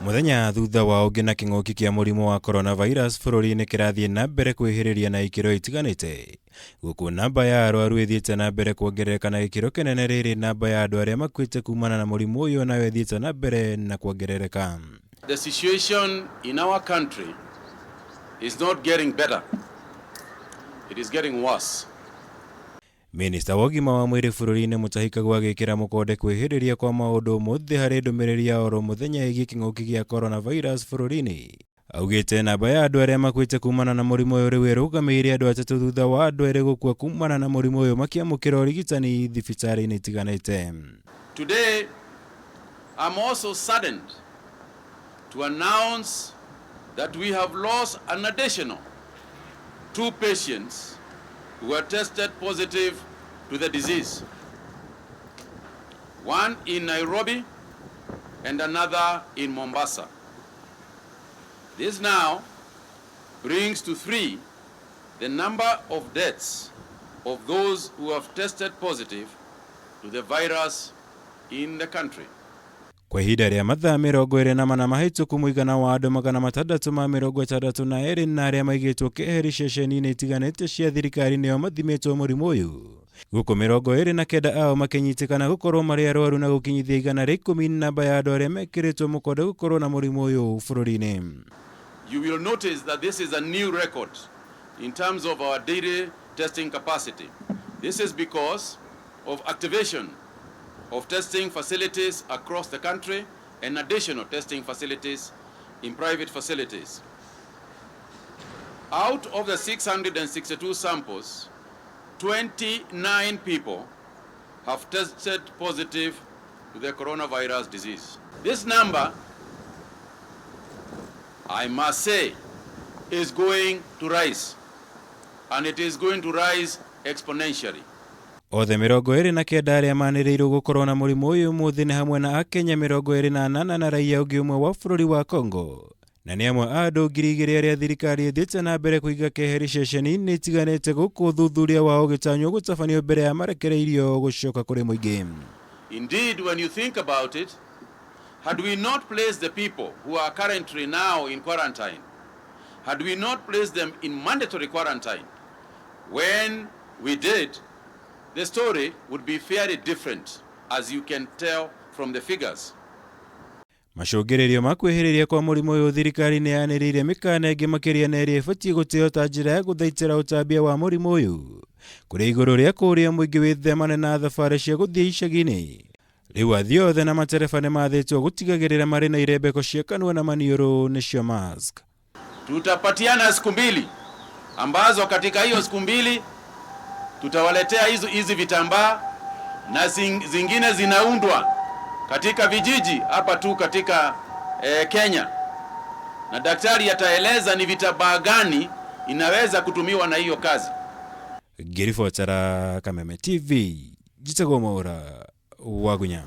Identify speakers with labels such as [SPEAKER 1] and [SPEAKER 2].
[SPEAKER 1] Mũthenya thutha wa ũngĩ na kĩng'ũki kĩa mũrimũ wa coronavirus bũrũri-inĩ kĩrathiĩ na mbere kwĩhĩrĩria na ikĩro itiganĩte. Gũkũ namba ya arwaru ĩthiĩte na mbere kuongerereka na gĩkĩro kĩnene rĩrĩ namba ya andũ arĩa makuĩte kumana na mũrimũ ũyũ nayo ĩthiĩte na mbere na kuongerereka.
[SPEAKER 2] The situation in our country is not getting better. It is getting worse.
[SPEAKER 1] Minista wa ũgima wa mwĩrĩ bũrũri-inĩ Mutahi Kagwe agĩkĩra mũkonde kwĩhĩrĩria kwa maũndũ ũmũthĩ harĩ ndũmĩrĩri ya oro mũthenya ĩgiĩ kĩng'ũki gĩa coronavirus bũrũri-inĩ. Augĩte namba ya andũ arĩa makuĩte kumana na mũrimũ ũyũ rĩu ĩrũgamĩire andũ atatũ thutha wa andũ erĩ gũkua kumana na mũrimũ ũyũ makĩamũkĩra ũrigitani thibitarĩ-inĩ itiganĩte.
[SPEAKER 2] Today, I'm also saddened to announce that we have lost an additional 2 patients who were tested positive to the disease. One in Nairobi and another in Mombasa. This now brings to 3 the number of deaths of those who have tested positive to the virus in the country.
[SPEAKER 1] Kwa ihinda rĩa mathaa 24 mahĩtũku mũigana wa andũ 662 na arĩa maigĩtwo keheri ceceni-inĩ itiganĩte cia thirikari nĩo mathimĩtwo mũrimũ ũyũ. Gũkũ 29 ao makĩnyitĩkana gũkorwo marĩ arwaru na gũkinyithia 110 namba ya andũ arĩa mekĩrĩtwo mũkonde gũkorwo na mũrimũ ũyũ bũrũri-inĩ.
[SPEAKER 2] You will notice that this is a new record in terms of our daily testing capacity. This is because of activation of testing facilities across the country and additional testing facilities in private facilities. Out of the 662 samples, 29 people have tested positive to the coronavirus disease. This number, I must say, is going to rise, and it is going to rise exponentially.
[SPEAKER 1] Othe 29 arĩa manĩrĩirwo gũkorwo na mũrimũ ũyũ ũmũthĩ nĩ hamwe na Akenya 28 na raia ũngĩ ũmwe wa bũrũri wa Congo. Na nĩ amwe a andũ 2,000 arĩa thirikari ĩthiĩte na mbere kũiga keheri ceceni-inĩ itiganĩte gũkũ ũthuthuria wao ũgĩtanywo gũtabanio mbere ya marekereirio gũcoka kũrĩ mũingĩ.
[SPEAKER 2] Indeed, when you think about it, had we not placed the people who are currently now in quarantine, had we not placed them in mandatory quarantine, when we did, the story would be fairly different, as you can tell from the figures.
[SPEAKER 1] Macũngĩrĩrio ma kwĩhĩrĩria kwa mũrimũ ũyũ thirikari nĩ yanĩrĩire mĩkana ĩngĩ makĩria na ĩrĩa ĩbatiĩ gũtĩo ta njĩra ya gũthaitĩra ũtambia wa mũrimũ ũyũ. Kũrĩ igũrũ rĩa kũũria mũingĩ wĩthemane na thabarĩ cia gũthiĩ icagi-inĩ. Rĩu athii othe na matereba nĩ mathĩtwo gũtigagĩrĩra marĩ na irembeko cia kanua na maniũrũ nĩcio mask.
[SPEAKER 2] Tutapatiana siku 2 ambazo katika hiyo siku 2 tutawaletea hizi vitambaa na zingine zinaundwa katika vijiji hapa tu katika Kenya, na daktari ataeleza ni vitambaa gani inaweza kutumiwa na hiyo kazi.
[SPEAKER 1] Ngĩribotera Kameme TV, njĩtagwo Mwaura Wagunya.